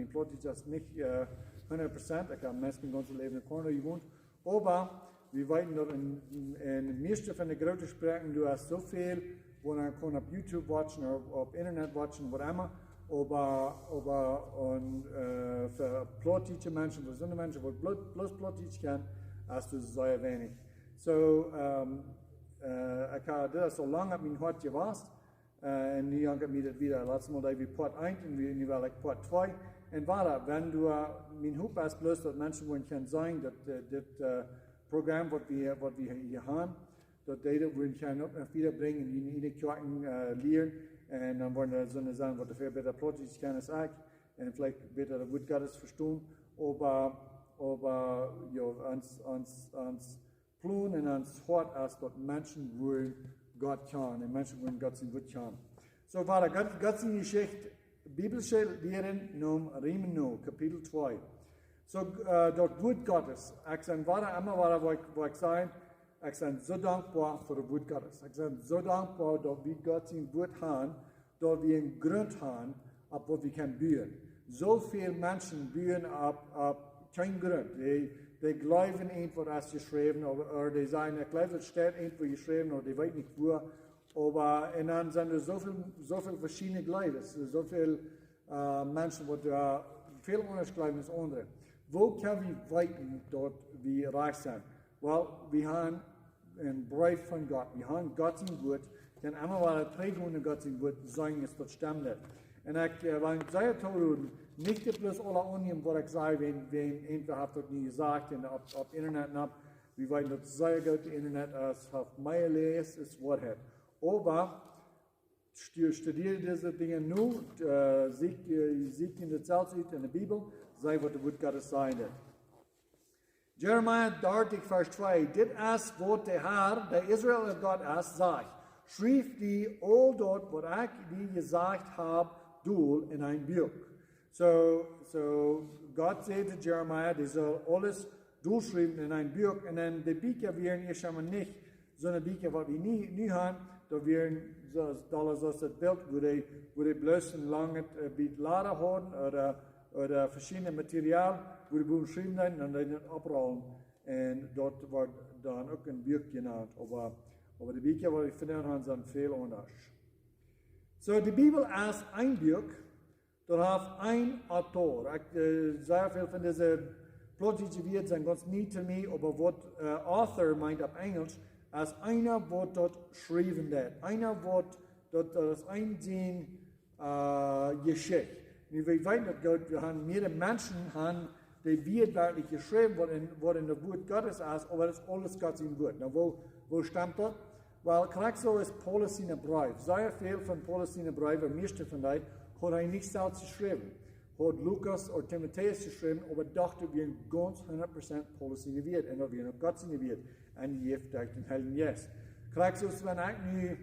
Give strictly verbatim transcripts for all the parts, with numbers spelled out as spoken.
Mien Plautdietsch es nich, äh, hundat Prozent. Ekj hab meist mien gaunzet Läwen en Kanada jewont. Oba wie weeten daut en, en de mieeschte von de groote Sproaken, du hast soo väl, wua eena kaun opp YouTube watchen ooda opp Internet watchen, whatever. Oba, oba, un, äh, fa plautdietsche Menschen, fa soone Menschen, waut bloos, bloos Plautdietsch kjennen, hast du sea weinich. So, ähm, äh, ekj ha, dit es aul lang opp mien Hoat jewast. Äh, un nu jankat mie daut wada. Latst Mol deed wie Part eent un wie, nu well ekj Part twee. Un wada, wan du, äh, mien Hopninj es bloos daut Menschen woaren kjennen seenen daut, äh, dit, äh, Program waut wie, waut wie hia haben, daut dee daut woaren kjennen uk noch wieda brinjen un en de Kjoakjen, äh, lieren. Un dan woaren doa soone sennen waut väl bäta Plautdietsch kjennen aus ekj. Un veleicht bäta daut Wuat Gottes vestonen. Oba, oba, jo, ons, ons, ons Plon un ons Hoat es daut Menschen woaren Gott kjanen un Menschen woaren Gott sien Wuat kjanen. So, wada, Gott, Gott siene Jeschicht, biblische Lieren nom Riemen no, Kapitel twee. So, äh, daut Wuat Gottes. Ekj sie wada, emma wada, wua ekj, wua ekj sie, ekj sie soo dankboa fa daut Wuat Gottes. Ekj sie soo dankboa daut wie Gott sien Wuat haben, daut wie een Grunt haben, opp waut wie kjennen buen. Soo väl Menschen buen opp, opp kjeen Grunt. Dee, dee jleewen eent waut es jeschräwen, ooda, ooda dee sajen, ekj jleew daut steit eent waut jeschräwen, ooda dee weeten nich wua. Oba, un dan sent doa soo väl, soo väl veschiedne Jleewes, soo väl, äh, Menschen waut, äh, väl aundasch jleewen aus aundre. Woo kjenn wie weeten daut wie rajcht sent? Well, wie haben een Breef von Gott. Wie haben Gott sien Wuat. Dan emma wada trigj gonen no Gott sien Wuat, seenen es daut stemmt. Un ekj, äh, well sea toroden, nich daut bloos aule aunnämen waut ekj saj, wan, wan irjentwäa haft daut nu jesajcht un opp, opp Internet un opp, wie weeten daut sea goot, daut Internet es, haft mea Läajes aus Woarheit. Oba stu-, studia dise Dinja nu, äh, sieekj, äh, sieekj die daut selfst ut en de Bibel, see waut daut Wuat Gottes sajen deit. Jeremia dartich, Varsch twee. Dit es waut de Herr, de Israel äa Gott es, sajcht: Schriew die aul daut waut ekj die jesajcht hab dol en een Buak. So, so Gott säd to Jeremia, dee saul aules dolschriewen en een Buak. Un dan de Bieekja wieren ieescht emol nich soone Bieekja waut wie nu, nu haben, daut wieren soo, dolla soo aus daut Bilt, wua dee, wua dee bloos een langet, äh, Bät Lada hauden, ooda, ooda veschiedne Material, wua dee bowen schriewen deeden, un dan deeden dee daut opprollen. Un daut woat dan uk een Buak jenant. Oba, oba de Bieekja waut wie vondoag haben, sent väl aundasch. So, de Bibel es een Buak, daut haft een Autor. Ekj, äh, sea väl von dise plautdietsche Wieed sent gaunz nie to mie, oba waut, äh, author meent opp Enjelsch, es eena waut daut schriewen deit. Eena waut daut, daut es een sien, äh, Jeschicht. Nu, wie weeten daut goot, wie haben mearere Menschen haben dee Wieed werkjlich jeschräwen, waut en, waut en daut Wuat Gottes es, oba daut es aules Gott sien Wuat. Nu, woo, woo stemmt daut? Well, krakjt soo es Paulus siene Breew. Sea väl von Paulus siene Breew, de mieeschte von dee, haud hee nich selfst jeschräwen. Haud Lukas ooda Timotäus jeschräwen, oba docht, daut wieren gaunz hundat Prozent Paulus siene Wieed un daut wieren uk Gott siene Wieed. Un jejäft derch dän Heiljen Jeist. Krakjt soo aus wan ekj nu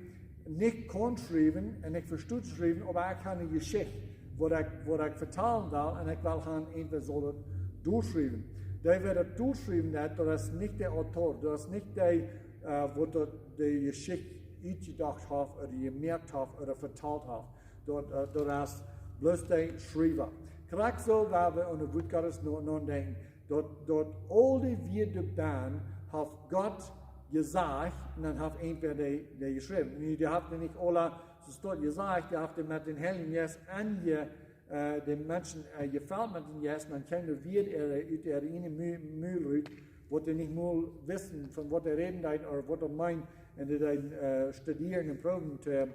nich kaun schriewen un ekj vesto to schriewen, oba ekj hab eene Jeschicht, waut ekj, waut ekj vetalen well, un ekj well han, irjentwäa saul daut dolschriewen. Dee, wäa daut dolschriewen deit, daut es nich de Autor, daut es nich dee, äh, waut daut de Jeschicht utjedocht haft ooda jemoakt haft ooda vetalt haft. Daut, äh, daut es bloos de Schriewa. Krakjt soo, wan wie aun daut Wuat Gottes no-, nodenkjen, daut, daut aul dee Wieed doabie haft Gott jesajcht, un dan haft irjentwäa dee, dee jeschräwen. Nu, dee haft dee nich aule, soo aus daut jesajcht, dee haft dee met dän Heiljen Jeist aunje-, äh, de Menschen, äh, jefelt met dän Jeist, un dan kjeem de Wieed, äh, ut äare ieejne Mu-, Mul rut, waut dee nich mol wisten, von waut dee räden deeden, ooda waut daut meent, un dee deeden, äh, studieren un proowen to,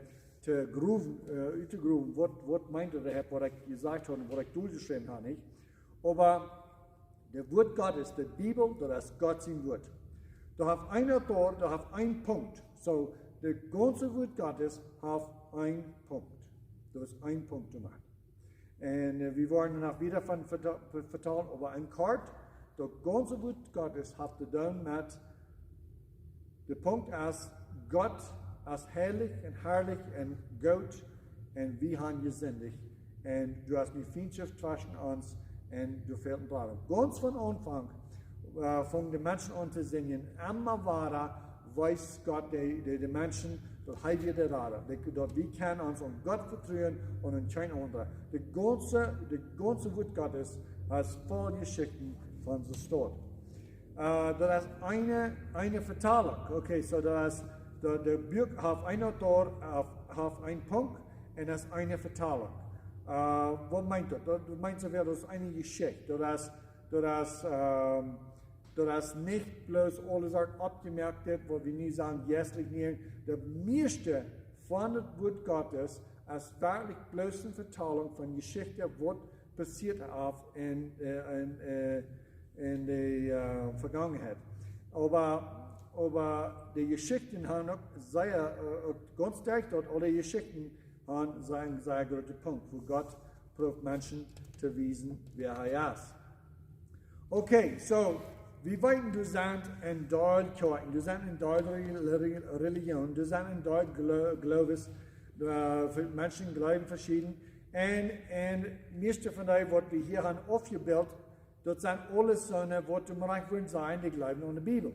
to groewen, äh, uttogroewen, waut, waut meent daut, waut ekj jesajcht hab un waut ekj doljeschräwen hab, nich? Oba daut Wuat Gottes, de Bibel, daut es Gott sien Wuat. Daut haft een Autor, daut haft een Punkt. So, daut gaunze Wuat Gottes haft een Punkt. Daut es een Punkt doamet. Un, äh, wie woaren noch wieda von veta-, vetalen, oba en kort, daut gaunze Wuat Gottes haft to doonen met, de Punkt es, Gott es heilich un harlich un goot un wie haben jesindicht. Un doa es nu Fientschoft tweschen ons un doa fält een Problem. Gaunz von Aunfank, äh, fungen de Menschen aun to sindjen, emma wada wiest Gott de, de, de Menschen Daut hee wia de Rada. Daut, daut wie kjennen ons aun Gott vetruen un aun kjeen aundra. De gaunze, de gaunze Wuat Gottes es voll Jeschichten von soo Stoot. Äh, daut es eene, eene Vetalunk. Okay, so daut es, de, de Buak haft een Autor, haft, haft een Punkt un daut es eene Vetalunk. Äh, waut meent daut? Daut meent soo väl, daut es eene Jeschicht. Daut es, daut es, ähm, daut es nich bloos aules waut oppjemoakt woat, waut wie nu sajen, jeistlich nämen. De mieeschte von daut Wuat Gottes es werkjlich bloos eene Vetalunk von Jeschicht, waut passieet es en, äh, en, äh, en de, äh, Vegangenheit. Oba, oba de Jeschichten haben uk sea, äh, uk gaunz dicht, daut aule Jeschichten haben sien, sien grooten Punkt, wua Gott prooft Menschen to wiesen, wäa hee es. Okay, so, wie weeten, doa sent een Deel Kjoakjen, doa sent een Deel Re-, Re-, Religion, doa sent een Deel Glo-, Gloowes, äh, fa Menschen jleewen veschieden. Un, un mieeschte von dee, waut wie hia haben aufjebilt, daut sent aules soone, waut wie mau wudden sajen, dee jleewen aun de Bibel.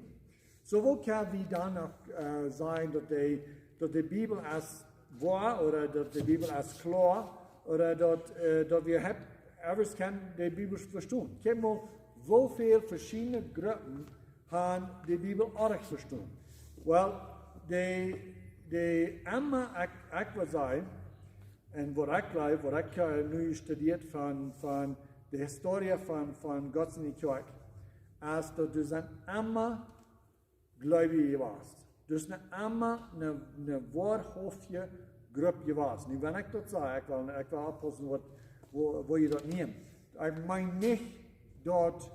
So, woo kjenn wie dan noch, äh, sajen, daut de, daut de Bibel es woa, ooda daut de Bibel es kloa, ooda daut, äh, daut wie haben, ever kjennen de Bibel vestonen? Kjikj mol, woo väl veschiedne Gruppen haben de Bibel aundasch vestonen. Well, de, de emma, ekj, ekj wudd sajen, un waut ekj jleew, waut ekj, äh, nu studieet von, von de Historie von, von Gott siene Kjoakj, es daut doa sent emma Gleubje jewast. Doa es emma eene, eene woarhauftje Grupp jewast. Nu, wan ekj daut saj, ekj well, ekj well oppaussen, waut, woo, woo jie daut nämen. Ekj meen nich daut,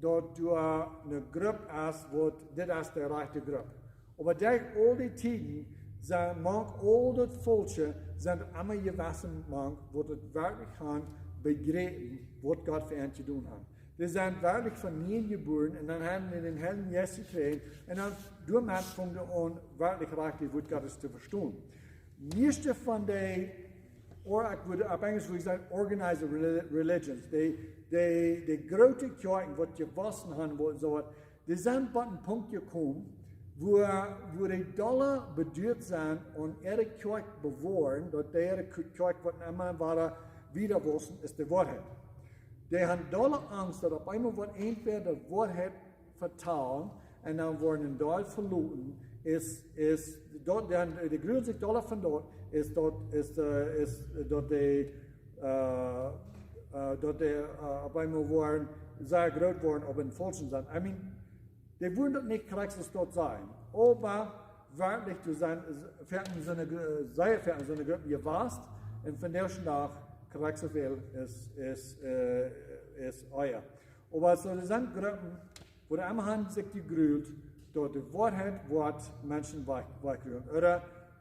daut doa eene Grupp es, waut, dit es de rajchte Grupp. Oba derch aul dee Tieden sent mank aul daut Volkje, sent emma jewast mank, waut daut werkjlich haben bejräpen, waut Gott fa an jedonen haft. Dee sent werkjlich von nie jebuaren un dan haben dee dän Heiljen Jeist jekjräajen un dan doamet fungen dee aun, werkjlich rajcht daut Wuat Gottes to vestonen. Mieeschte von dee, or, ekj wudd, opp Enjlisch wudd ekj sajen, organized reli-, religions, dee, dee, dee groote Kjoakjen, waut jewossen haben, waut soo waut, dee sent opp een Punkt jekomen, wua, wua dee dolla beduat sent aun äare Kjoakj bewoaren, daut dee äare Kj-, Kjoakj woat emma wieda, wieda wossen, es de Woarheit. Dee haben dolla Angst, daut opp eemol woat irjentwäa de Woarheit vetalen un dan woaren een Deel veloten, es, es daut, dee, dee grulen sikj dolla von daut, es daut, es, äh, es daut dee, äh, äh, daut dee, äh, opp eemol woaren sea groot woaren opp een faulschen Sach. I mean, dee wudden daut nich krakjt soo daut sajen. Oba werkjlich to sennen, es, foaken soone Gru-, sea foaken soone Gruppen jewast, un vondoag dän Dach krakjt soo väl es, es, äh, es ea. Oba soo, doa sent Gruppen, wua dee emma haben sikj jegrult, daut de Woarheit woat Menschen wajch-, wajchrufen. Ooda,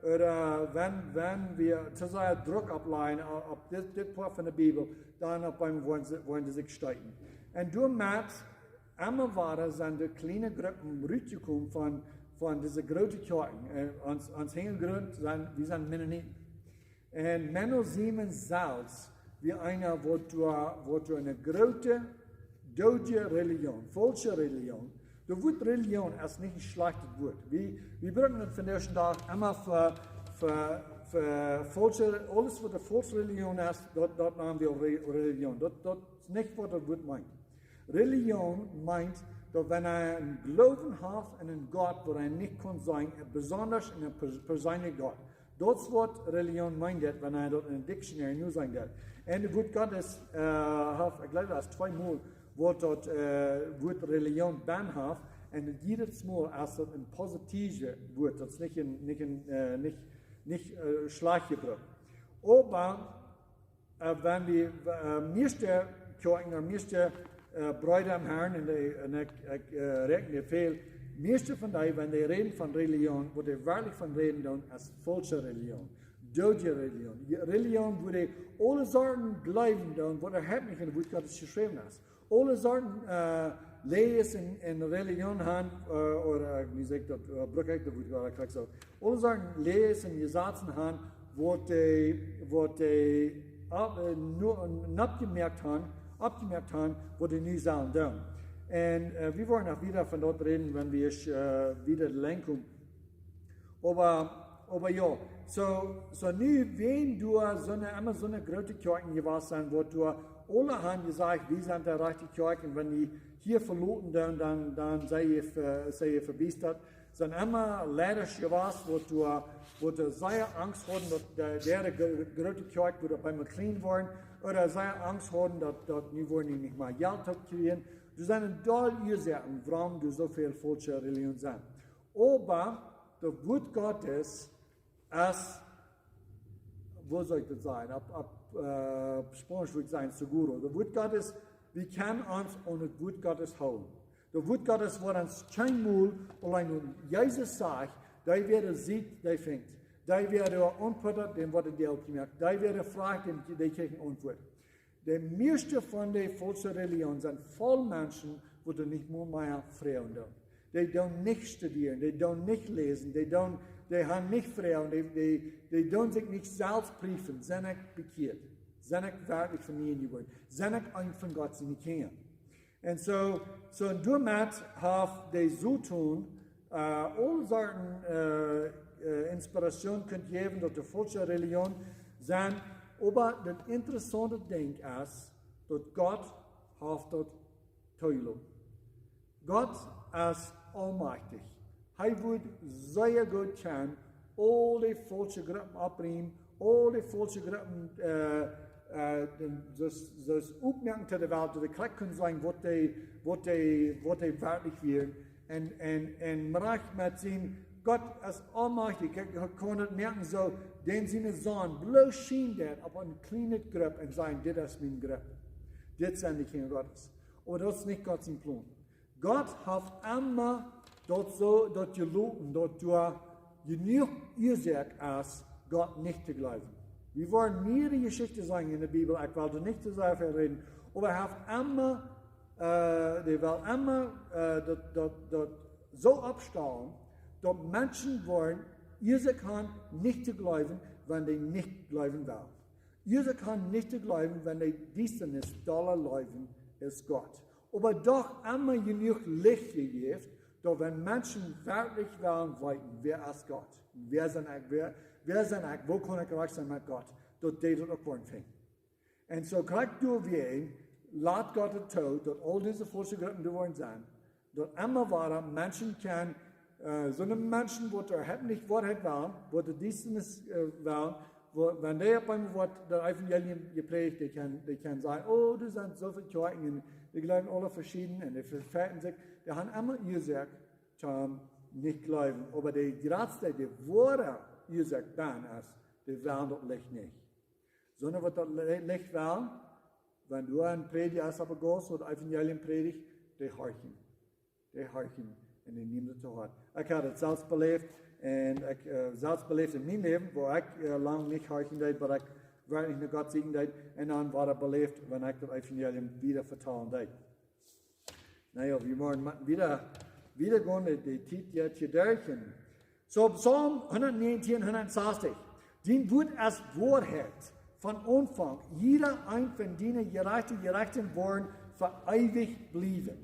ooda wan, wan wie to sea Druck oppläajen, o-, opp dit, dit Poat von de Bibel, dan opp eemol woaren see, woaren see sikj steeten. Un doamet emma wieda sent de kjliene Gruppen rutjekomen von, von dise groote Kjoakjen. Un ons, ons Hinjagrunt sent, wie sent Mennoniten. Un Menno Simons selfst wia eena, waut doa, waut doa eene groote, doodje Religion, faulsche Religion. Daut Wuat Religion es nich een schlajchtet Wuat. Wie, wie brucken daut vondoag dän Dach emma fa, fa, fa faulsche, aules waut eene faulsche Religion es, daut, daut nanen wie Re-, Religion. Daut, daut es nich waut daut Wuat meent. Religion meent daut wan eena een Gloowen haft aun een Gott, waut eena nich kaun seenen, besonda eene pers-, perseenelje Gott. Daut es waut Religion meent, daut wan eena daut en een Dictionary noseenen deit. Un daut Wuat Gott es, äh, haft, ekj jleew, daut es twee Mol, waut daut, äh, Wuat Religion benn haft. Un jiedet Mol es daut een positiewet Wuat. Daut es nich een, nich een, äh, nich, nich, äh, schlajcht jebrukt. Oba äh, wan wie, äh, mieeschte Kjoakjen, mieeschte, äh, Breeda em Harn, un dee, un ekj, ekj, äh, räakjen dee väl, mieeschte von dee, wan dee räden von Religion, waut dee werkjlich von räden doonen, es faulsche Religion. Doodje Religion. Je-, Religion, wua dee aule Sorten Gloowen doonen, waut doa nich en daut Wuat Gott jeschräwen es. Aule Sorten, äh, Lehren en, en Religion haben, äh, ooda, äh, wie saj ekj daut, äh, bruk ekj daut Wuat, ooda krakjt soo. Aule Sorten Lehren un Jesazen haben, waut dee, waut dee, äh, nu, oppjemoakt haben, oppjemoakt haben, waut dee nu sellen doonen. Un, äh, wie woaren noch wieda von daut räden, wan wie, äh, wieda lenken. Oba Oba jo, soo, soo nu, wan doa soone, emma soone groote Kjoakjen jewast sent, woat doa aule han jesajcht, wie sent de rajchte Kjoakj, un wan dee hia veloten, dan, dan, dan sent dee ve-, sent dee vebiestat. Sent emma Leidasch jewast, woat doa, woat doa sea Angst hauden, daut de, de, de gro-, groote Kjoakj wudd opp eemol kjlien woaren, ooda sea Angst hauden, daut, daut nu woaren dee nich mea Jelt toop kjrieen. Doa sent een Deel Uasoaken, wuarom doa soo väl faulsche Religion sent. Oba daut Wuat Gottes es, woo saul ekj daut sajen? Opp, opp, äh, Spaunisch wudd ekj sajen seguro. Daut Wuat Gottes, wie kjennen ons aun daut Wuat Gottes hoolen. Daut Wuat Gottes woat ons kjeenmol auleen, wan Jesus sajcht, dee wäa sikj sitt, dee finjt. Dee wäa aunputat, däm woat een Deel jemoakt. Dee wäa froacht, däm, dee kjricht eene Auntwuat. De mieeschte von de faulsche Religion sent voll Menschen, waut doa nich mol mea froagen doonen. Dee doonen nich studieren, dee doonen nich läsen, dee doonen, dee haben nich froagen, dee, dee, dee doonen sikj nich selfst priefen, sie ekj bekjieet, sie ekj werkjlich von nie jeworden, sie ekj een von Gott siene Kjinja. Un soo, soo doamet haft de Soton, äh, aul Sorten, äh, äh, Inspiration kunt jäwen, daut de faulsche Religion sent, oba daut interessaunte Dinkj es, daut Gott haft daut toojeloten. Gott es aulmajchtich. Hee wudd sea goot kjennen aul de faulsche Gruppen oppräumen, aul de faulsche Gruppen, äh, äh, dän, daut, daut oppmoaken to de Welt, daut dee krakjt kjennen seenen, waut dee, waut dee, waut dee werkjlich wieren. Un, un, un rajcht met sien, Gott es aulmajchtich. Hee, hee kaun daut moaken soo, daut siene Sonn bloos schient doa opp eene kjliene Grupp un sajen: "Dit es miene Grupp. Dit sent de Kjinja Gottes." Oba daut es nich Gott sien Plon. Gott haft emma daut soo, daut jeloten, daut doa jenuach Uasoak es, Gott nich to jleewen. Wie woaren mea Jeschichten seenen enne Bibel, ekj well doa nich too sea äwa räden, oba hee haft emma, äh, dee well emma, äh, daut, daut, daut soo oppstalen, daut Menschen woaren Uasoak han nich to jleewen, wan dee nich jleewen wellen. Uasoak han nich to jleewen, wan dee Diestanis dolla leewen aus Gott. Oba doch emma jenuach Licht jejäft, daut wan Menschen werkjlich wellen weeten, wäa es Gott? Wäa sie ekj, wäa, wäa sie ekj, woo kaun ekj rajcht sennen met Gott? Daut dee daut uk woaren finjen. Un soo krakjt doawäajen lat Gott daut too, daut aul dise faulsche Gruppen doa woaren sennen, daut emma wada Menschen kjennen, äh, soone Menschen, waut doa nich Woarheit wellen, waut de Diestanis, äh, wellen, wua, wan dee opp eemol woat daut Evangelium jeprädicht, dee kjennen, dee kjennen sajen: "Oh, doa sent soo väl Kjoakjen, un dee jleewen aule veschieden, un dee vefeiten sikj." Dee han emma Uasoak toom nich jleewen. Oba de jratste, de woare Uasoak dan es, dee wellen daut Licht nich. Sonda waut daut Le-, Licht well, wan doa een Prädja es opp de Gauss, waut Evangelium prädicht, dee horchen. Dee horchen un dee nämen daut to Hoat. Ekj haud daut selfst beläft un ekj, äh, selfst beläft en mien Läwen, wua ekj, äh, lang nich horchen deed, oba ekj werkjlich no Gott sieekjen deed un dan wada beläft, wan ekj daut Evangelium wieda vetalen deed. Na jo, wie woaren ma-, wieda, wieda gonen, de, de Tiet jeit hia derch. Soo, Psalm hundatnienentien, hundatsastich. Dien Wuat es Woarheit von Aunfank. Jieda eent von diene Jerajchte, Jerajchte woaren fa eewich bliewen.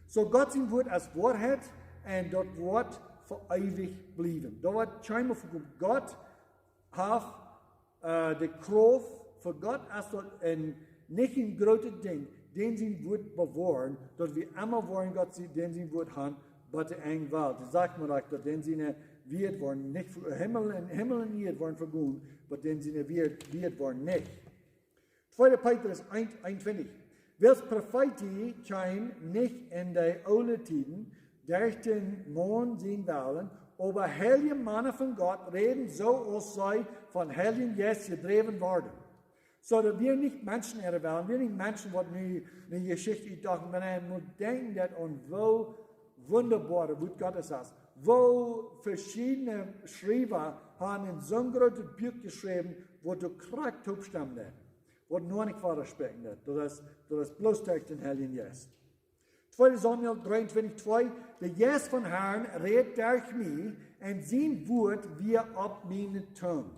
Soo, Gott sien Wuat es Woarheit un daut woat fa eewich bliewen. Daut woat kjeenmol vegonen. Gott haft, äh, de Krauft, fa Gott es daut een, nich een grootet Dinkj, dän sien Wuat bewoaren, daut wie emma woaren Gott sien, dän sien Wuat han, bat de Enj Welt. Dee sajcht mau rajcht, daut dän siene Wieed woaren nich ve-, Himmel un, Himmel un Ieed woaren vegonen, oba dän siene Wieed, Wieed woaren nich. Tweede Petrus eent, eenuntwintich. Wiels Profeetie kjeem nich en de oole Tieden derch dän Maun sien Wellen, oba heilje Mana von Gott räden soo aus see vom Heiljen Jeist jedräwen worden. Soo daut wie nich Menschen äare Wellen, wie nich Menschen waut nu, nu Jeschicht utdochten, wan eena mott denkjen daut aun woo wundaboa daut Wuat Gottes es. Woo veschiedne Schriewa haben en soon grootet Buak jeschräwen, waut doa krakjt toopstemmen deed. Waut noch nich wada spräakjen deed. Daut es, daut es bloos derch dän Heiljen Jeist. Tweede Samuel dreeuntwintich twee: De Jeist vom Herrn räd derch mie, un sien Wuat wia opp miene Tung.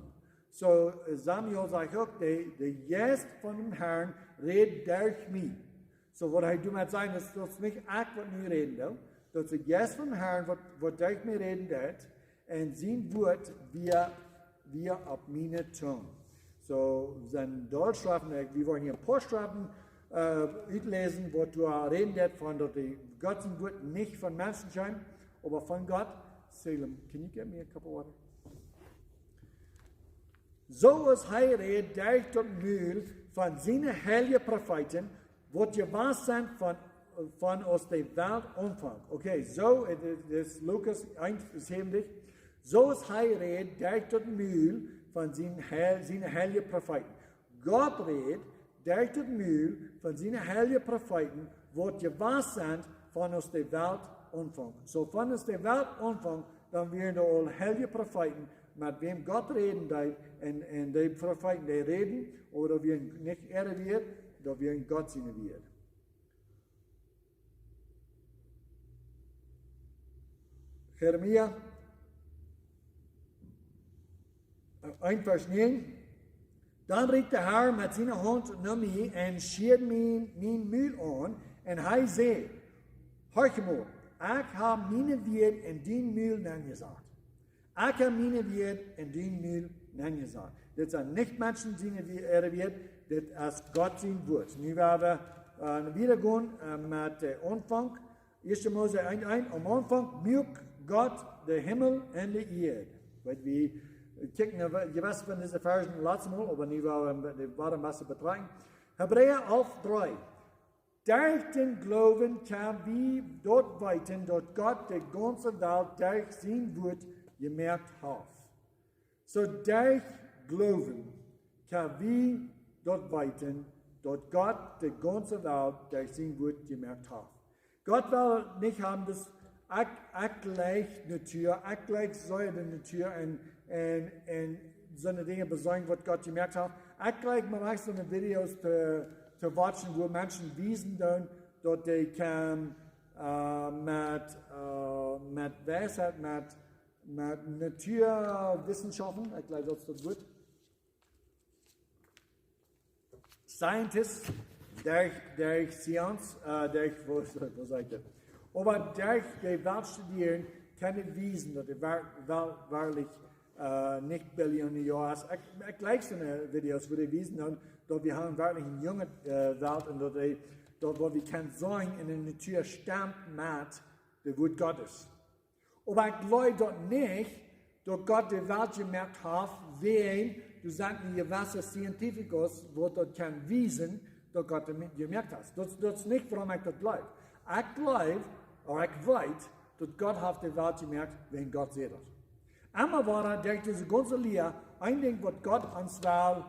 Soo, äh, Samuel sajcht uk, de, de Jeist vom Herrn räd derch mie. Soo, waut hee doamet sajcht, es, daut es nich ekj waut nu räden doo. Daut es de Jeist vom Herrn waut, waut derch mie räden deit. un sien Wuat wia, wia opp miene Tung. Soo, sent doa Schreften, ekj, wie woaren hia een poa Schreften, äh, utläsen, waut doa räden deit von daut de Gott sien Wuat nich von Menschen kjeem, oba von Gott. Salem, can you get me a cup of water? Soo aus hee räd derch daut Mul von siene heilje Profeeten, waut jewast sent von, von aus de Welt aunfunk. Okay, soo, dit es Lukas eent, Varsch säwentich. Soo aus hee räd derch daut Mul von sien heil-, siene heilje Profeeten. Gott räd derch daut Mul von siene heilje Profeeten, waut jewast sent von aus de Welt aunfunk. Soo von aus de Welt aunfunk, dan wieren doa aul heilje Profeeten, met wäm Gott räden deed, un, un dee Profeeten, dee räden, oba daut wieren nich äare Wieed, daut wieren Gott siene Wieed. Jeremia eent, Varsch näajen. Dan reet de Herr met siene Haunt no mie un schieed mien, mien Mul aun, un hee säd: Horch mol, ekj hab miene Wieed en dien Mul nenjesat. Ekj hab miene Wieed en dien Mul nenjesat. Dit sent nich Menschen siene Wie-, äare Wieed, dit es Gott sien Wuat. Nu woa wie, äh, wieda gonen, äh, met dän Aunfank. Ieeschte Mose eent eent: Aum Aunfank muak Gott de Himmel un de Ieed. Weet wie, kjikjen no jewesse von dise Varschen latste Mol, oba nu woa wie dee wada een bät betrakjen. Hebräa alf dree. Derch dän Gloowen kjenn wie daut weeten, daut Gott de gaunze Welt derch sien Wuat jemoakt haft. Soo derch Gloowen kjenn wie daut weeten, daut Gott de gaunze Welt derch sien Wuat jemoakt haft. Gott well nich haben, daut ekj, ekj jleich Natua, ekj jleich soo de Natua un, un, un soone Dinja beseenen, waut Gott jemoakt haft. Ekj jleich mau nich soone Videos to, to watchen, wua Menschen wiesen doonen, daut dee kjennen, äh, met, äh, met Weisheit, met, met Naturwissenschaften, ekj jleich, daut es daut Wuat. Scientists, derch, derch Science, äh, derch, woo, woo saj ekj daut? Oba derch de Welt studieren, kjennen wiesen, daut de Welt, Welt werkjlich, äh, nich Billionen Joa es. Ekj, ekj jleich soone Videos, wua dee wiesen dan, daut wie haben werkjlich eene junge, äh, Welt un daut dee, daut waut wie kjennen seenen en de Natua stemt met daut Wuat Gottes. Oba ekj jleich daut nich, daut Gott de Welt jemoakt haft, wäajen doa sent jewesse Científicos, waut daut kjennen wiesen, daut Gott dee jemoakt haft. Daut, daut es nich, wuarom ekj daut jleich. Ekj jleich, ooda ekj weet, daut Gott haft de Welt jemoakt, wäajen Gott säd daut. Emma wada, derch dise gaunze Lia, een Dinkj, waut Gott ons well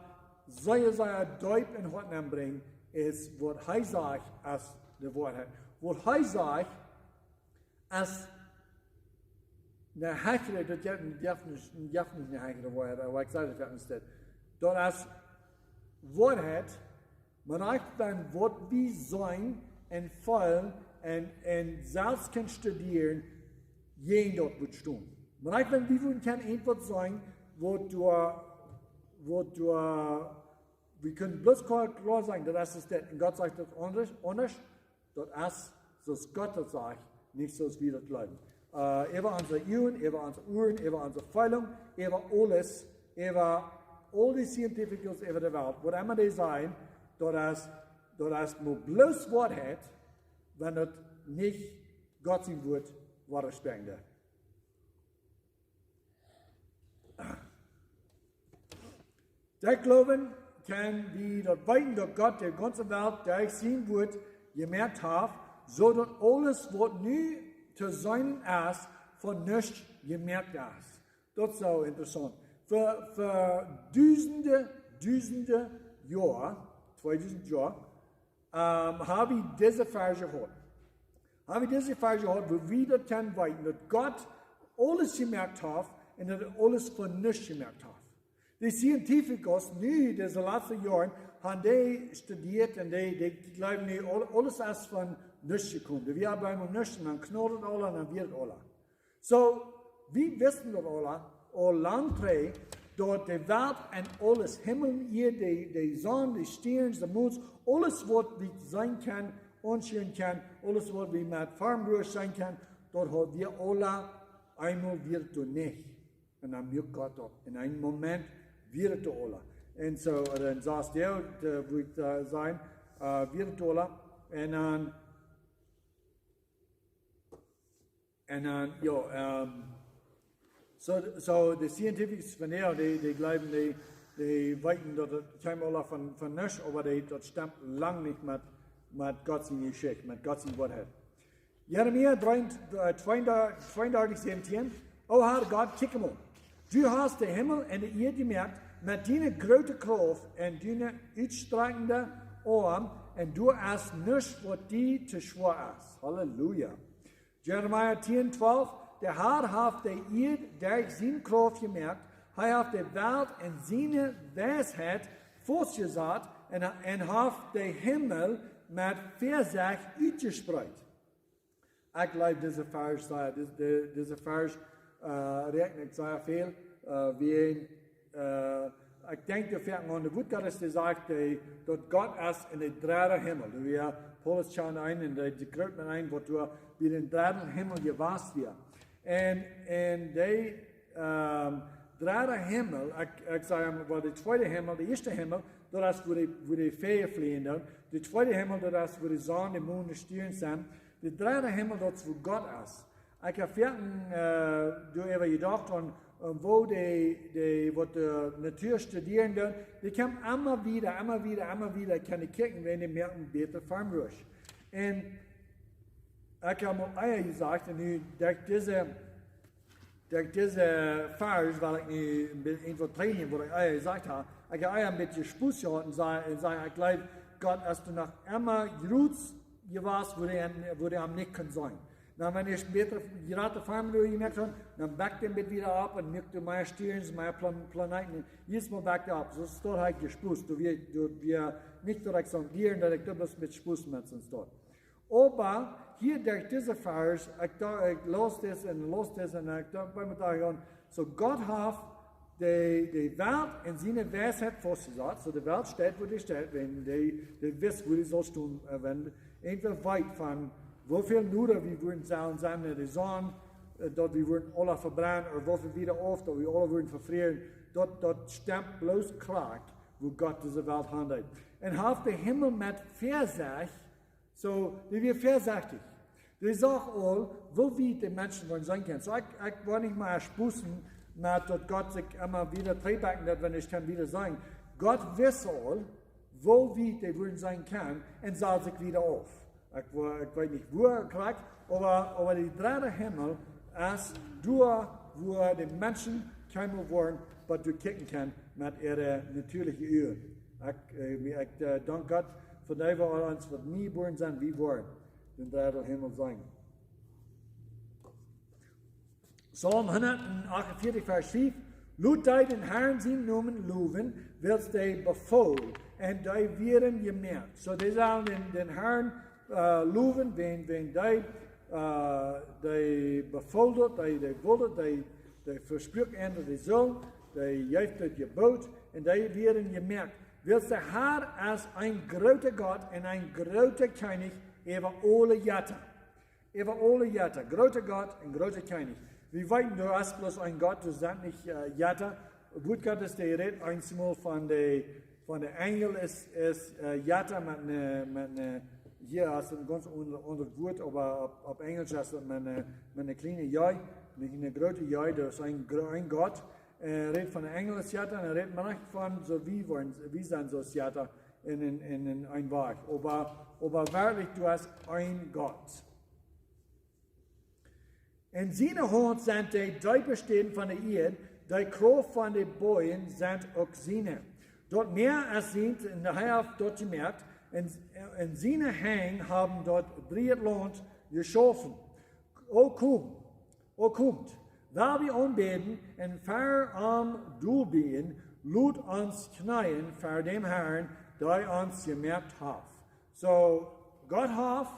sea, sea deep em Hoat nenbrinjen, es, waut hee sajcht, es de Woarheit. Waut hee sajcht, es ne hechre, daut jeft, jeft nich, jeft nich ne hechre Woarheit, oba ekj saj daut jeft nich. Daut es Woarheit, mau nich wan waut wie seenen un feelen un, un selfst kjennen studieren, jäajen daut woat stonen. Mau nich wan wie wudden kjennen irjentwaut seenen, waut doa, waut doa, wie kjennen bloos kloa, kloa seenen, daut es daut. Un Gott sajcht daut aundasch, aundasch. Daut es, soo aus Gott daut sajcht, nich soo aus wie daut jleewen. Äh, äwa onse Uagen, äwa onse Uaren, äwa onse Feelunk, äwa aules, äwa aul dee Científicos äwa de Welt, waut emma dee sajen, daut es, daut es mau bloos Woarheit, wan daut nich Gott sien Wuat woarheit es. Derch Gloowen kjenn wie daut weeten, daut Gott de gaunze Welt derch sien Wuat jemoakt haft, soo daut aules, waut nu to seenen es, von nuscht jemoakt es. Daut es soo interessaunt. Fa, fa dusende, dusende Joa, tweedusend Joa, ähm, hab wie dise Varsch jehaut. Hab wie dise Varsch jehaut, wua wie daut kjennen weeten, daut Gott aules jemoakt haft un daut hee aules von nuscht jemoakt haft. De Científicos nu, dise latste Joaren, haben dee studieet un dee, dee jleewen nu, aul-, aules es von nuscht jekomen. Dee, wie haben mau nuscht un dan knaut et aula un dan wia et aula. Soo, wie wisten daut aula, aul lang trigj, daut de Welt un aules, Himmel un Ieed, de, de Sonn, de Stierns, de Moons, aules waut wie seenen kjennen, aunschauen kjennen, aules waut wie met Farmbuasch seenen kjennen, daut haud wie aula Eemol wia et doa nich. Un dan muak Gott daut. En een Moment wia et doa aula. Un soo, dan sajcht hee, äh, woo ekj, äh, saj, äh, wia et doa aula. Un dan, un dan, jo, ähm, soo, soo de scientifics von hia, dee, dee jleewen, dee, dee weeten daut et kjeem aula von, von nuscht, oba dee, daut stemt lang nich met, met Gott siene Jeschicht, met Gott siene Woarheit. Jeremia dree, äh, tweeundartich, tweeundartich säwentieen. O Herr Gott, kjikj mol. Du hast de Himmel un de Ieed jemoakt met diene groote Krauft un diene utjestrakjte Oarm, un doa es nuscht, waut die too schwoa es. Halleluja. Jeremia tieen twalf. De Herr haft de Ieed derch siene Krauft jemoakt. Hee haft de Welt en siene Weisheit faustjesat un, un haft de Himmel met Väasecht utjespreet. Ekj jleew dise Varsch, äh, dis-, de-, dise Varsch, äh, räakjen ekj sea väl, äh, wie een, äh, ekj denkj doa foaken aun de Wort Gottes, dee sajcht, dee, daut Gott es en de dredde Himmel. Doa wia Paulus kjand eenen, un dee, dee kjrieech met een, waut doa bie dän dredden Himmel jewast wia. Un, un dee, ähm, dredde Himmel, ekj, ekj saj, well, de tweede Himmel, de ieeschte Himmel, daut es wua de, wua de Väajel fleajen doonen. De tweede Himmel, daut es wua de Sonn, de Mon, de Stierns sent. De dredde Himmel, daut es wua Gott es. Ekj hab foaken, äh, doaräwa jedocht, aun, aun woo dee, dee, waut de Natua studieren doonen, dee kjennen emma wieda, emma wieda, emma wieda, kjennen kjikjen, wan dee moaken bätre Farmrush. Un ekj hab aul ea jesajcht, un nu derch dise, derch dise Varsch well ekj nu een bät, een waut predigen, waut ekj ea jesajcht hab. Ekj hab ea een bät Spos jehaut un säd, un säd, ekj jleew, Gott es doa noch emma groot jewast, wua dee am, wua dee am nich kunn seenen. Dan, wan ekj bätre, jratre Farmrush jemoakt hab, dan backt dee een bät wieda opp un moakt doa mea Stierns, mea Plan-, Planeeten. Un jiedatmol backt dee opp. Soo es daut halt Spos. Doa wia, doa wia nich, daut ekj soo lieren, daut ekj daut bloos met Spos met soo staut. Oba hia derch dise Varsch, ekj docht, ekj laus dit un laus dit un ekj docht bie mie doa aun, soo Gott haft de, de Welt en siene Weisheit faustjesat, soo de Welt steit, wua dee steit, wan dee, dee wist, wua dee saul stonen, äh, wan irjentwäa weet von, woo väl noda wie wudden sellen sennen no de Sonn, äh, daut wie wudden aula vebrennen, ooda woo väl wieda auf, daut wie aula wudden vefrieren, daut, daut stemt bloos krakjt, wua Gott dise Welt haft. Un haft de Himmel met Väasecht, soo, dee wia väasechtich. Dee sach aul, woo wiet de Menschen wudden seenen kjennen. Soo, ekj, ekj wull nich mea spossen, met daut Gott sikj emma wieda trigjbakjen deed, wan ekj kaun wieda seenen. Gott wist aul, woo wiet dee wudden seenen kjennen, un sach sikj wieda auf. Ekj wo-, ekj weet nich, wua krakjt, oba, oba de dredde Himmel es doa, wua de Menschen kjeenmol woaren, waut doa kjikjen kjennen met äare natieeliche Uagen. Ekj, äh, ekj, äh, dank Gott fa dee, waut ons, waut nie jebuaren sent, wie woaren dän dredden Himmel seenen. Psalm hundatachtunvieetich, Varsch fief. Lot dee dän Herrn sienen Nomen lowen, wiels dee befool, un dee wieren jemoakt. Soo, dee sellen dän, dän Herrn, äh, lowen, wan, wan dee, äh, dee befool daut, dee, dee wull daut, dee, dee vespruak an, daut dee sull, dee jeef daut Jeboot, un dee wieren jemoakt. Wiels de Herr es een groota Gott un een groota Kjennich äwa aule Jetta. Äwa aule Jetta, groota Gott un groota Kjennich. Wie weeten, doa es bloos een Gott, doa sent nich, äh, Jetta. Wort Gottes, dee rät eemol von de, von de Enjel es, es, äh, Jetta met een, met een, hia es een gaunz aundret, aundret Wort, oba opp, opp Enjlisch es daut met een, met een kjliene J, nich een groote J, doa es een gro-, een Gott. Äh, rät von de Enjel es Jetta, un rät mau nich von, soo wie woaren, wie sent soo aus Jetta en, en, en, en een Wajch. Oba, oba werkjlich, doa es een Gott. En siene Haunt sent de deepe Städen von de Ieed, de Krauft von de Bojen sent uk siene. Daut Mäa es sient, un hee haft daut jemoakt, un, un siene Henj haben daut dreeje Launt jeschaufen. O komt, o komt, lot wie aunbäden un ver am dolbieejen, lot ons kjneeen ver dän Herrn, dee ons jemoakt haft. Soo, Gott haft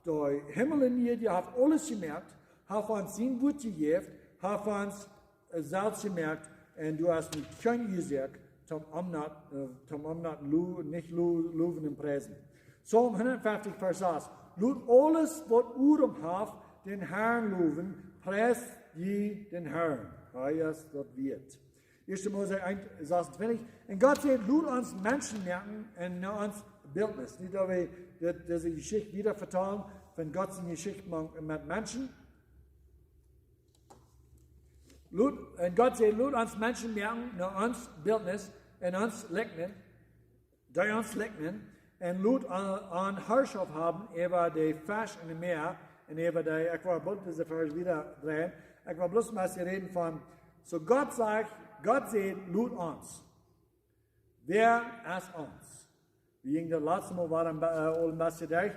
de Himmel un Ieed, haft aules jemoakt, haft ons sien Wort jejäft, haft ons, äh, selfst jemoakt, un doa es nich kjeen Uasoak, toom am nich, äh, toom am nich lo-, nich lo-, lowen un priesen. Psalm hundatfeftich, Varsch sas. Lot aules, waut Odem haft, dän Herrn lowen, priest jie dän Harn, hee es daut wieet. Ieeschte Mose eent, sasuntwintich. Un Gott säd: Lot ons Menschen moaken en no ons Bildnis. Nich daut wie dit, dise Jeschicht wieda vetalen, von Gott siene Jeschicht mank-, met Menschen. Lot, un Gott säd: Lot ons Menschen moaken no ons Bildnis, en ons Likjnis, dee ons likjnen, un lot an, an Harschoft haben äwa de Fesch en daut Mäa, un äwa de, ekj well bloos dise Varsch wieda dreien, ekj well bloos mau räden von, soo Gott sajcht, Gott sajcht: Lot ons. Wäa es ons? Wie jinjen daut latste Mol, wieren, äh, aul een bät derch.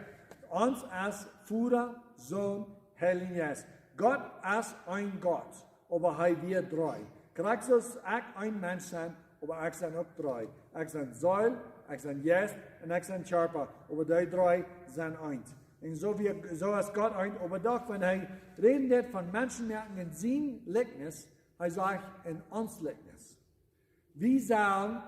Ons es Voda, Sän, Heilja Jeist. Gott es een Gott, oba hee wia dree. Krakjt soo aus ekj een Mensch sie, oba ekj sie uk dree. Ekj sie Seel, ekj sie Jeist un ekj sie Kjarpa. Oba dee dree sent eent. Un soo wia, soo es Gott eent, oba doch, wan hee räden deed von Menschen moaken en sien Likjnis, hee sajcht: En ons Likjnis. Wie sellen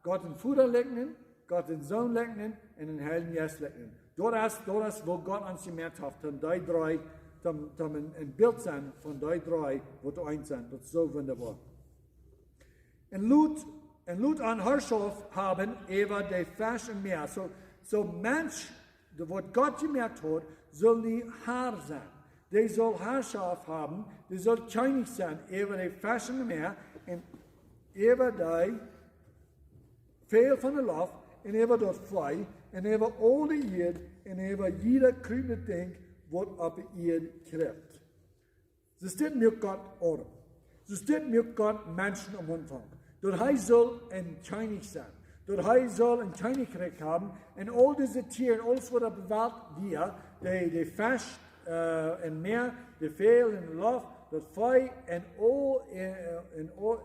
Gott dän Voda likjnen, Gott dän Sän likjnen un dän Heiljen Jeist likjnen. Daut es, daut es woo Gott ons jemoakt haft, toom dee dree, toom, toom een, een Bilt sennen von dee dree, waut eent sent. Daut es soo wundaboa. Un lot, un lot an Harschoft haben äwa de Fesch em Mäa. Soo, soo Mensch, dee waut Gott jemoakt haud, sull nich Har sennen. Dee sull Harschoft haben, dee sull Kjennich sennen äwa de Fesch em Mäa un äwa de Väajel von de Loft un äwa daut Fee un äwa aul de Ieed un äwa jieda kjriependet Dinkj, waut opp de Ieed kjript. Soo dit muak Gott Adam. Soo dit muak Gott Menschen aum Aunfank. Daut hee sull een Kjennich sennen. Daut hee sull een Kjennichrikj haben. Un aul dise Tieren, aules waut opp de Welt wia, de, de Fesch, äh, em Mäa, de Väajel en de Loft, daut Fee un aul, äh, un aul,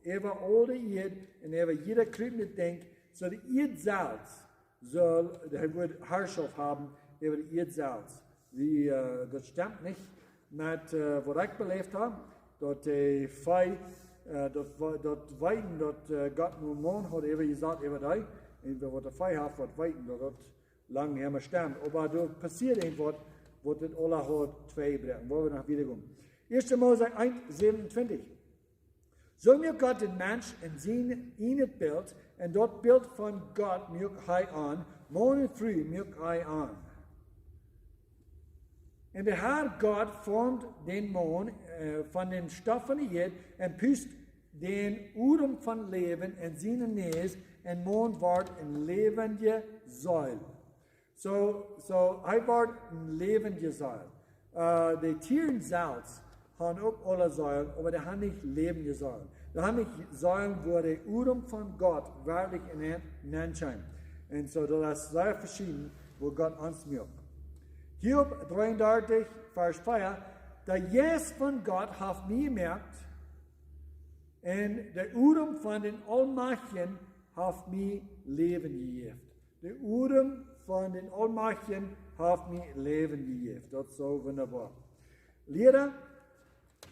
äwa aul de Ieed un äwa jieda kjriependet Dinkj, soo de Ieed selfst sull, hee wudd Harschoft haben äwa de Ieed selfst. Wie, äh, daut stemt nich met, äh, waut ekj beläft hab, daut de Fee, äh, daut, wa-, daut weeten, daut, äh, Gott nu Maun haud äwa jesat äwa dee, un waut de Fee haft, waut weeten, daut daut lang emma stemt. Oba doa passieet irjentwaut, waut dit aula haud tweibräakjen. Woa wie noch wieda gonen. Ieeschte Mose eent, säwenuntwintich. Soo muak Gott dän Mensch en sien, en daut Bilt, en daut Bilt von Gott muak hee an, Maun un Fru muak hee an. Un de Har Gott formd dän Maun, äh, von dän Stoff von de Ieed un pust dän Odem von Läwen en siene Näs, un Maun wort eene läwendje Seel. Soo, soo, hee wort eene läwendje Seel. Äh, de Tieren selfst haben uk aule Seelen, oba dee haben nich läwendje Seelen. Dee haben nich Seelen, wua de Odem von Gott werkjlich en an, en an kjemt. Un soo, daut es sea veschieden, woo Gott ons muak. Hiob dreeundartich, Varsch vea: De Jeist von Gott haft mie jemoakt, un de Odem von dän Aulmajchtjen haft mie Läwen jejäft. De Odem von dän Aulmajchtjen haft mie Läwen jejäft. Daut es soo wundaboa. Liera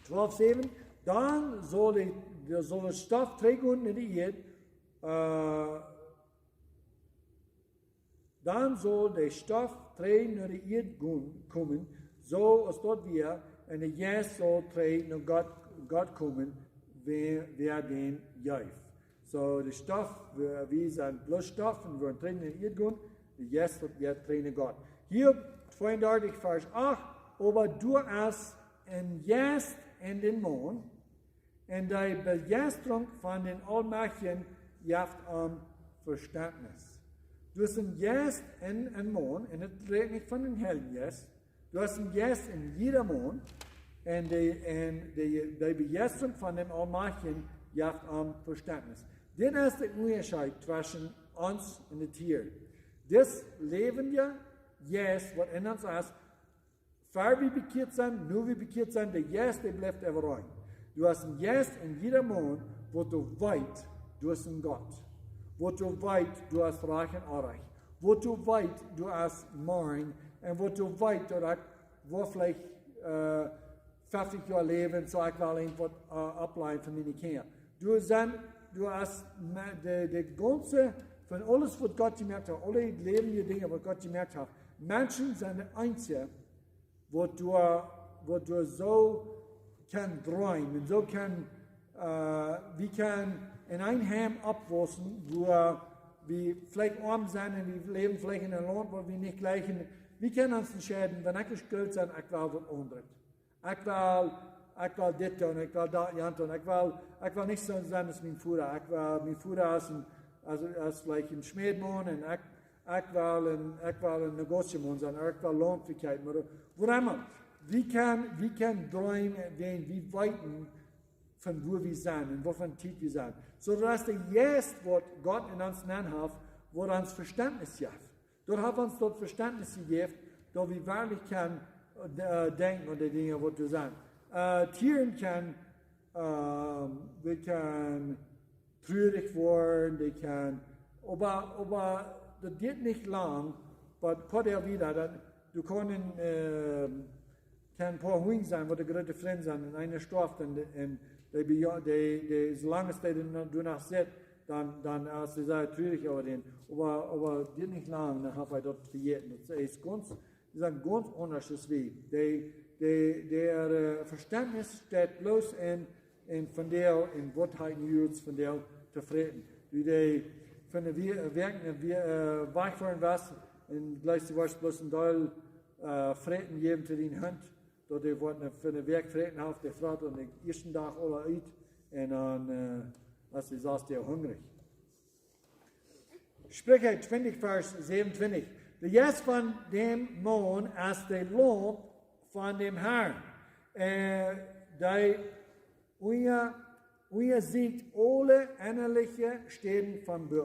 twalf säwen: Dan saul de, de, saul de Stoff trigjgonen no de Ieed, äh, dan saul de Stoff trigj no de Ieed gonen, komen, soo aus daut wia, un de Jeist saul trigj no Gott, Gott komen, wäa, wäa dän jeef. Soo, de Stoff, wie, wie sent bloos Stoff un woaren trigj no de Ieed gonen, de Jeist woat wada trigj no Gott. Hiob tweeundartich, Varsch acht: Oba doa es een Jeist en dän Maun, un de Bejeistrunk von dän Aulmajchtjen jeft am Vestentnis. Doa es een Jeist en, en Maun, un daut rät nich von dän Heiljen Jeist. Doa es een Jeist en jieda Maun, un de, un de, de Bejeistrunk von dän Aulmajchtjen jeft am Vestentnis. Dit es de Unjascheet tweschen ons un de Tieren. Dis läwendja Jeist, waut en ons es, ver wie bekjieet sent, nu wie bekjieet sent, de Jeist, dee blift äwareen. Doa es een Jeist en jieda Maun, waut doa weet, doa es een Gott. Waut doa weet, doa es rajcht un orrajcht. Waut doa weet, doa es morjen. Un waut doa weet, daut ekj woa veleicht, äh, feftich Joa läwen, soo ekj well irjentwaut, äh, opplajen fa miene Kjinja. Doa sent, doa es me-, de, de gaunze, von aules waut Gott jemoakt haft, aule läwendje Dinja waut Gott jemoakt haft, Menschen sent de eensje, waut doa, waut doa soo kjennen dreemen. Un soo kjennen, äh, wie kjennen enn een Heim oppwaussen, wua wie veleicht oam sent un wie läwen veleicht enn een Launt, waut wie nich jlikjen. Wie kjennen ons entscheiden, wan ekj es groot sie, ekj well waut aundret. Ekj well, ekj well dit doonen, ekj well daut, jant doonen. Ekj well, ekj well nich soo sennen aus mien Voda. Ekj well, mien Voda es een, es, es veleicht een Schmädmaun un ekj, ekj well een, ekj well een Negozieman sennen, ekj well Launt vekjeepen, ooda whatever. Wie kjennen, wie kjennen dreemen, wan wie weeten, von wua wie sent un waut fa eene Tiet wie sent. Soo daut es de Jeist, waut Gott enn ons nenn haft, waut ons Vestentnis jeft. Doa haft ons daut Vestentnis jejäft, daut wie werkjlich kjennen, äh, denkjen aun de Dinja, waut doa sent. Äh, Tieren kjennen, ähm, wie kjennen trurich woaren, dee kjennen, oba, oba daut diet nich lang, waut, waut doa wieda, daut, du kaust, ähm, kjennen een poa Hunj sennen, waut de groote Frind sent, un eena stoaft, un, un dee, dee, dee, soo lang aus dee doa noch sitt, dan, dan es hee sea trurich äwa dän. Oba, oba diet nich lang, dan haft hee daut vejäten. Daut es gaunz, dee sent gaunz aundasch aus wie. Dee, dee, dee, äh, Vestentnis steit bloos enn, enn vondoag, enn waut hee nu es vondoag to fräten. Dee, dee von de Wie-, Wäakj, äh, wajchfoaren wia, un jlikj, du wurscht bloos een Deel, äh, Fräten jäwen to dien Hunt, daut dee waut ne, fa eene Wäakj fräten haft, dee frat aum ieeschten Dach aula ut, un dan, äh, es dee sas dee hungrich. Spricha twintich, Varsch säwenuntwintich. De Jeist von däm Maun es de Laump von däm Harn. Äh, dee unja-, unjasieekjt aule ennaliche Städen vom Buak.